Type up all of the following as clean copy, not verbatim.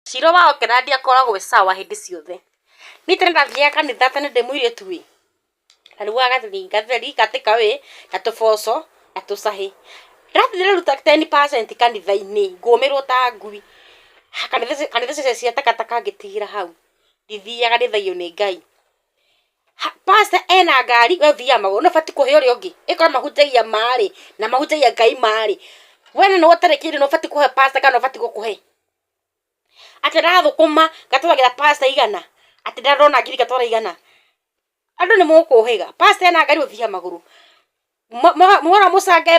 Cira wa Okerandi akoragwo e sawa hĩndĩ ciothe. Niĩ tene ndathiaga kanitha tene ndĩ mũirĩtu ĩ, ngarugaga gatheri ga take away na tũboco na tũcahĩ. Ndathiĩ ndĩraruta 10% kanitha-inĩ ngũmĩrwo ta ngui. Kanitha icio cia takataka ngĩtigĩra hau, ndithiaga ndĩithagio nĩ Ngai. Pastor ena ngari we ũthiaga magũrũ, nĩ ũbatiĩ kũhe ũrĩa ũngĩ. Ĩkorwo mahunjagia ma rĩ, na mahunjagia Ngai ma rĩ, we nĩwe ũtarĩ kĩndũ nĩ ũbatiĩ kũhe pastor kana ũbatiĩ gũkũhe? Atĩ ndathũkũma ngatwaragĩra pastor 100, atĩ ndona ngiri ngatwara 100. Andũ nĩ mũkũhĩga. Pastor ena ngari ũthiaga magũrũ. Mwagũra mũcange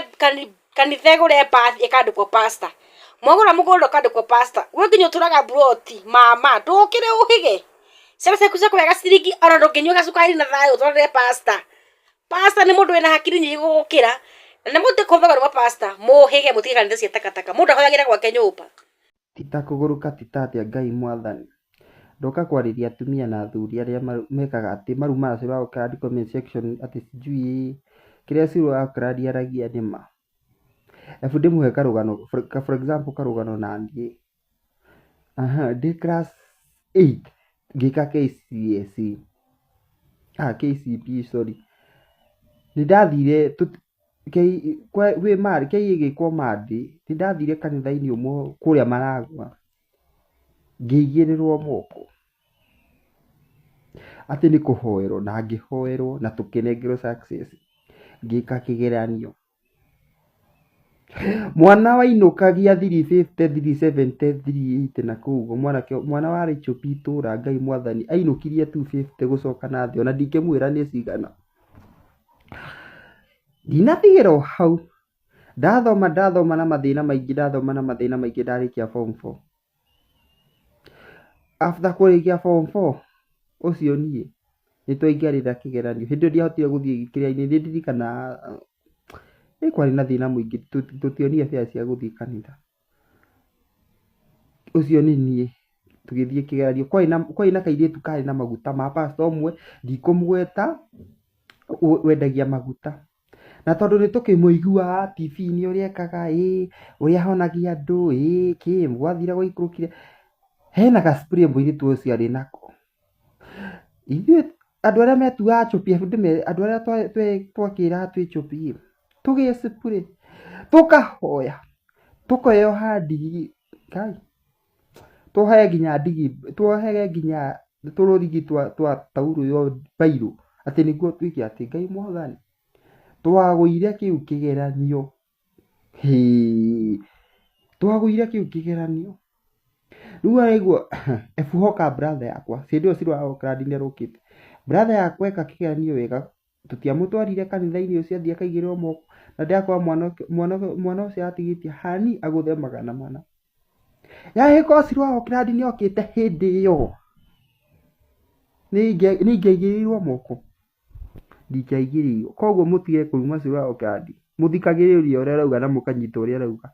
kanitha ĩgũre mbathi ĩkandĩkwo pastor. Mwagũra mũgũnda ũkandĩkwo pastor. We nginya ũtũraga mburoti mama ndũkĩre ũhĩge. Ciana ciaku cia kũrĩa gaciringi ona ndũngĩnyua gacukari na thayũ ũtwarĩre pastor. Pastor nĩ mũndũ wĩna hakiri nyingĩ gũgũkĩra. Na nĩ mũtige kũhũthagĩrwo nĩ mapastor, mũhĩge mũtige kanitha cia takataka. Mũndũ ahoyagĩra gwake nyũmba. Ti ta kũgũrũka ti ta atĩa Ngai mwathani. Ndoka kwarĩria atumia na athuri arĩa mekaga atĩ marumaga Cyril wa Okradi comment section atĩ sijui kĩrĩa Cyril wa Okradi aragia nĩ ma. Ebu ndĩmũhe karũgano, for example karũgano naniĩ. Aha, ndĩ class 8 ngĩka KCSE, ah KCPE sorry. Nĩ ndathire kwĩ K ĩgĩkwo Monday, nĩ ndathire kanitha-inĩ ũmwe kũrĩa Maragwa, ngĩigĩrĩrwo moko atĩ nĩ kũhoerwo na ngĩhoerwo na tũkĩnengerwo success, ngĩka kĩgeranio. Mwana wainũkagia 350, 370, 380 na kũu ũguo mwanake mwana warĩ chũpi itũra Ngai mwathani ainũkirie 250 gũcoka na thĩ ona ndingĩmwĩra nĩ cigana. Ndinatigĩra o hau, ndathoma ndathoma na mathĩna maingĩ ndathoma na mathĩna maingĩ ndarĩkia form 4. After kũrĩkia form 4 ũcio niĩ nĩ twaingĩrire kĩgeranio hĩndĩ ĩyo ndiahotire gũthiĩ kĩrĩa-inĩ nĩ ndirikanaga ĩ kwarĩ na thĩna mũingĩ tũtionire fare cia gũthiĩ kanitha. Ũcio nĩ niĩ tũgĩthiĩ kĩgeranio kwarĩ na kairĩtu karĩ na maguta ma pastor ũmwe ndikũmũgweta wendagia maguta. Na tondũ nĩ tũkĩmũiguaga TV-inĩ ũrĩa ekaga ĩ, ũrĩa ahonagia andũ ĩ, kĩ, gwathire gwaikũrũkire, hena ga spray mũirĩtu ũcio arĩ nako. Ithuĩ andũ arĩa metuaga chũpi, andũ arĩa twakĩraga twĩ chũpi ĩ, tũgĩ spray, tũkahoya, tũkeyoha ndigi, Ngai, tuohe nginya ndigi, tuohere nginya tũrũrigi twa taurũ ĩyo mbairũ, atĩ nĩguo tuĩke atĩ Ngai mwathani, twagũire kĩu kĩgeranio, hĩĩ, twagũire kĩu kĩgeranio. Rĩu araigua ebu hoka brother yakwa, hĩndĩ ĩyo Cyril wa Oakland nĩ arokĩte. Brother yakwa eka kĩgeranio wega, tũtiamũtwarire kanitha-inĩ ũcio athiĩ akaigĩrĩrwo moko, na ndĩrakora mwana ũcio atigĩtie hani agũthe 400. Yahĩko Cyril wa Oakland nĩ okĩte hĩndĩ ĩyo, nĩ ingĩaigĩrĩirwo moko? Ndingĩaigĩrĩirwo. Koguo mũtige kũruma Cyril wa Oakland, mũthikagĩrĩrie ũrĩa arauga na mũkanyita ũrĩa arauga.